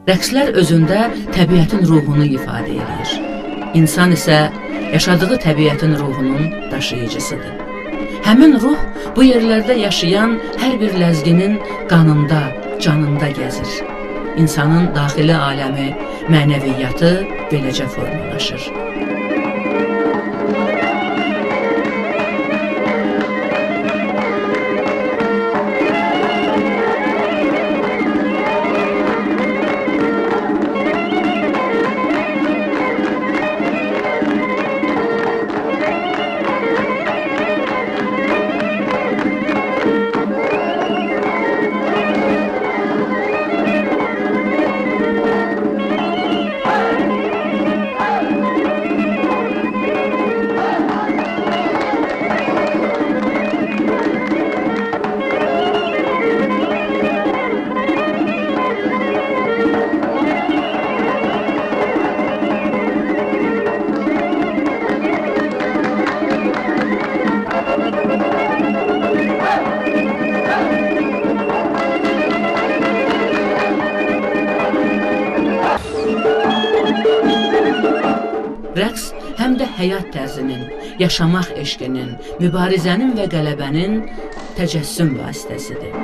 Rəqslər özündə təbiətin ruhunu ifadə edir. İnsan isə yaşadığı təbiətin ruhunun daşıyıcısıdır. Həmin ruh bu yerlərdə yaşayan hər bir ləzginin qanında, canında gəzir. İnsanın daxili aləmi, mənəviyyatı beləcə formalaşır. Rəqs həm də həyat tərzinin, yaşamaq eşqinin, mübarizənin və qələbənin təcəssüm vasitəsidir.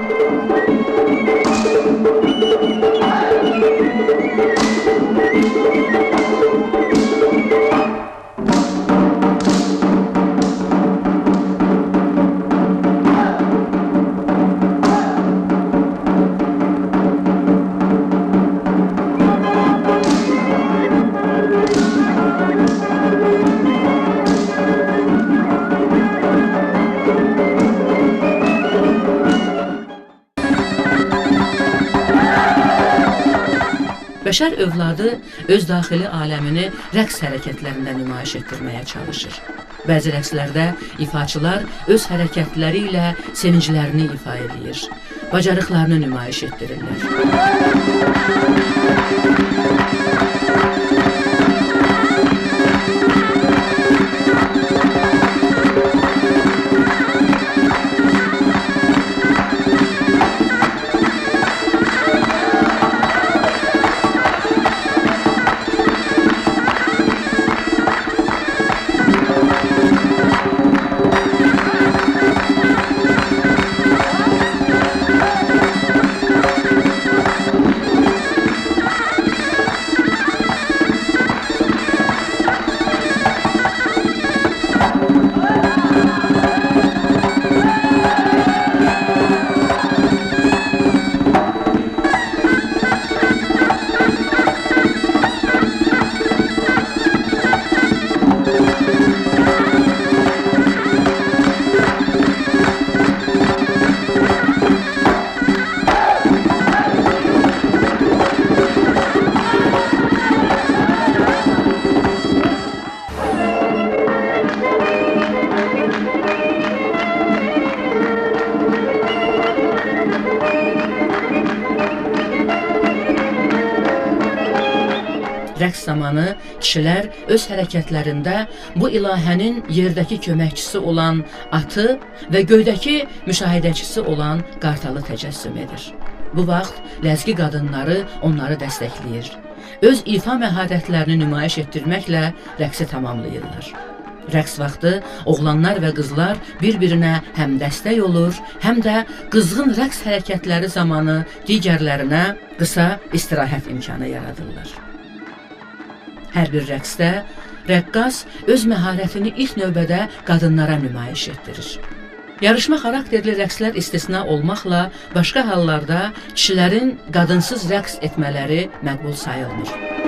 Bəşər övladı öz daxili aləmini rəqs hərəkətlərində nümayiş etdirməyə çalışır. Bəzi rəqslərdə ifaçılar öz hərəkətləri ilə sevinclərini ifa edir, bacarıqlarını nümayiş etdirirlər. Rəqs zamanı kişilər öz hərəkətlərində bu ilahənin yerdəki köməkçisi olan atı və göydəki müşahidəçisi olan qartalı təcəssüm edir. Bu vaxt ləzgi qadınları onları dəstəkləyir. Öz ifa məharətlərini nümayiş etdirməklə rəqsi tamamlayırlar. Rəqs vaxtı oğlanlar və qızlar bir-birinə həm dəstək olur, həm də qızğın rəqs hərəkətləri zamanı digərlərinə qısa istirahət imkanı yaradırlar. Hər bir rəqsdə rəqqas öz məharətini ilk növbədə qadınlara nümayiş etdirir. Yarışma xarakterli rəqslər istisna olmaqla başqa hallarda kişilərin qadınsız rəqs etmələri məqbul sayılmır.